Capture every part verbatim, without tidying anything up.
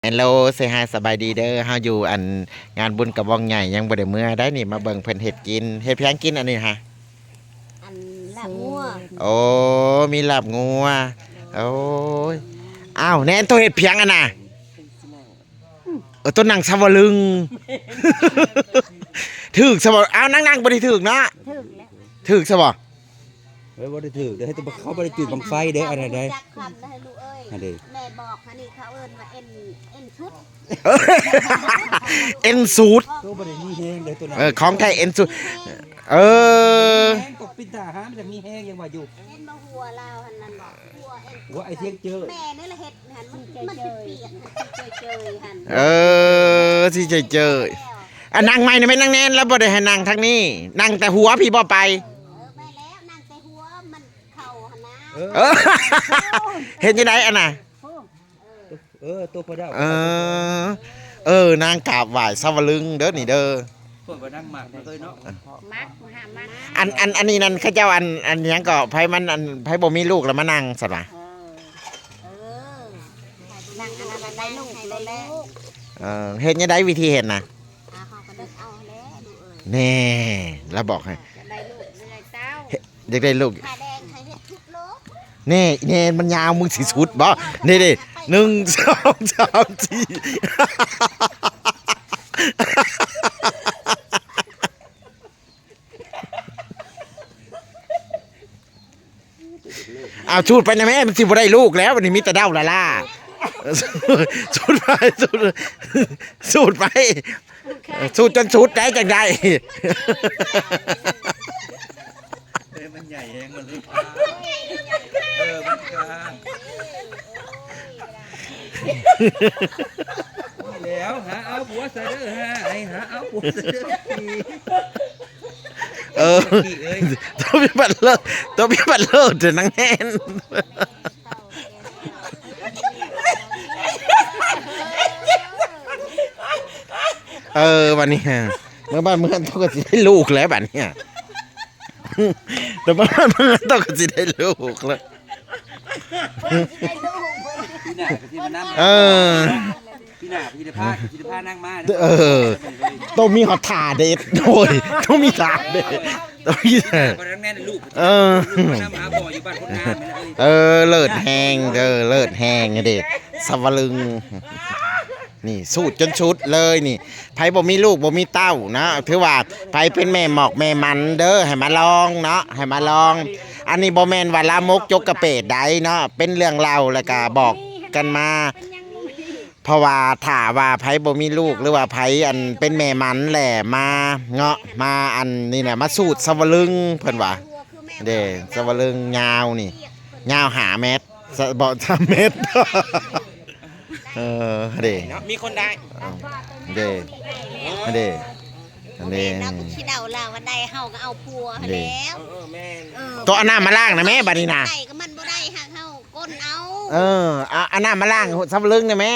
Hello say hi สบายดีเด้อ เฮาอยู่อันงานบุญกระบองใหญ่ยังบ่ได้เมือได้นี่ มาเบิ่งเพิ่นเฮ็ดกิน เฮ็ดหยังกินอันนี้ฮะ อันลาบงัว โอ้ มีลาบงัว โอ้ย อ้าว แน่นโตเฮ็ดหยังอันน่ะ เออ โตนั่งสะวะลึง ถืกสะบ่ อ้าว นั่งๆ บ่ได้ถืกเนาะ ถืกแล้ว ถืกสะบ่ เฮ้ย บ่ได้ถืกเด้อ เฮ้ย แต่เขาบ่ได้จุดบั้งไฟเด้อ อันนั้นเด้อ จักคำนะลูกเอ้ย อันเด้อ แม่บอกค่ะนี่เขาเอิ้นว่าเอ็น เอ็นสุด เอ็นสุด ตัวบ่ได้มีแฮงเด้อตัวนั้น เออ ของแท้เอ็นสุด เออ แฮงตกปิดตาหามันจะมีแฮงยังว่าอยู่ เห็นบ่หัวลาวหั่นนั่นบ่ หัวเอ็น หัวไอ้เสียงเจอ แม่นี่ละเฮ็ดหั่น มัน มันสิเปียกหั่น สิเจยๆหั่น เออ สิเจยๆ อ่ะ นั่งใหม่นะแม่ นั่งแน่น แล้วบ่ได้ให้นั่งทางนี้ นั่งแต่หัวพี่บ่ไป เออ แม่แล้วนั่งแต่หัวมันเข่าหั่นนะ เออ เออ เห็นจังได๋อันน่ะ เออ ตัวพอดาว เออ เออ นางกราบไหว้สะวะลึงเด้อนี่เด้อ เพิ่นว่านั่งหมากมาเลยเนาะ มักหามัก อัน อัน อันนี้นั่นเขาเจ้าอัน อันหยังก็ไผมันอันไผบ่มีลูกแล้วมานั่งซั่นวะ เออ เออ นั่งอันนั้นได้ลูกให้ได้ลูก เออ เฮ็ดจังได๋วิธีเฮ็ดน่ะ อ่า เขาก็ดึงเอาแล้วลูกเอ้ย แน่ แล้วบอกให้ จะได้ลูกเรื่อยเต้า อยากได้ลูก ผ้าแดงให้เฮ็ดทุกโลก นี่ นี่ มันยาว มึงสิสุดบ่ นี่ดิ หนึ่ง สอง สาม สี่ เอาสูดไปนะแม่ มันสิบ่ได้ลูกแล้ว วันนี้มีแต่เด้าละล่า สูดไป สูด สูดไป สูดจนสุดได้จังได้ เอ้ย มันใหญ่แฮง มันเลยพา เออ มันพา แล้วหาเอาผัวซะเด้อ หา ให้หาเอาผัวซะเด้อ เออ พี่เอ้ย ตัวพี่บัตรเลิศ ตัวพี่บัตรเลิศเถอะนางแน่น เออ บัดนี้ฮะ เมื่อบ้านเมืองต้องก็สิได้ลูกแล้วบัดนี้ฮะ แต่เมื่อบ้านเมืองต้องก็สิได้ลูกแล้ว พี่หน้าก็สิมานำ เออ พี่หน้าพี่จะพา พี่จะพานางมา เออ ต้องมีฮอดท่าเด็ด โอ้ย ต้องมีท่าเด็ด ต้องมีท่า บ่ได้แม่นลูก เออ ลูกมานำหาพ่ออยู่บ้านคนงามนี่นะเอ้ย เออ เลิศแฮง เออ เลิศแฮงเด้ สะวะลึง นี่ สูดจนสุดเลยนี่ ไผบ่มีลูกบ่มีเต้านะ ถือว่าไผเป็นแม่หมอกแม่มันเด้อ ให้มาลองเนาะ ให้มาลอง อันนี้บ่แม่นว่าลามกจกกระเปดใดเนาะ เป็นเรื่องเล่าแล้วก็บอกกันมา เพราะว่าถ้าว่าไผบ่มีลูก หรือว่าไผอันเป็นแม่มันแหละ มาเงาะ มาอันนี้นะ มาสูดสะวะลึง เพิ่นว่า เด้ สะวะลึงยาวนี่ ยาวห้าเมตร สะ บ่ สามเมตร เออ เด้ เนาะ มีคนได้ เด้ เด้ อันนี้ แม่นนะ ผู้ขี้เหล้าลาวว่าได้ เฮาก็เอาผัว เด้ แล้ว เออ เออ แม่น เออ ตัวเอาน้ำมาล้างนะแม่ บัดนี้นะ ได้ก็มันบ่ได้ หากเฮาก้นเอา เออ เอา เอาน้ำมาล้างสะวะลึงนะแม่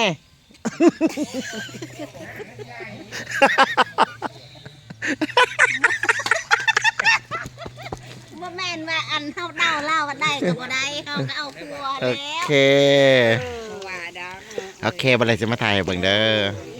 บ่แม่นว่าอันเฮาเดาลาวว่าได้ก็บ่ได้ เฮาก็เอาผัว โอ แล้ว เค เออ ว่าดอก โอเค บัดนี้สิมาถ่ายให้เบิ่งเด้อ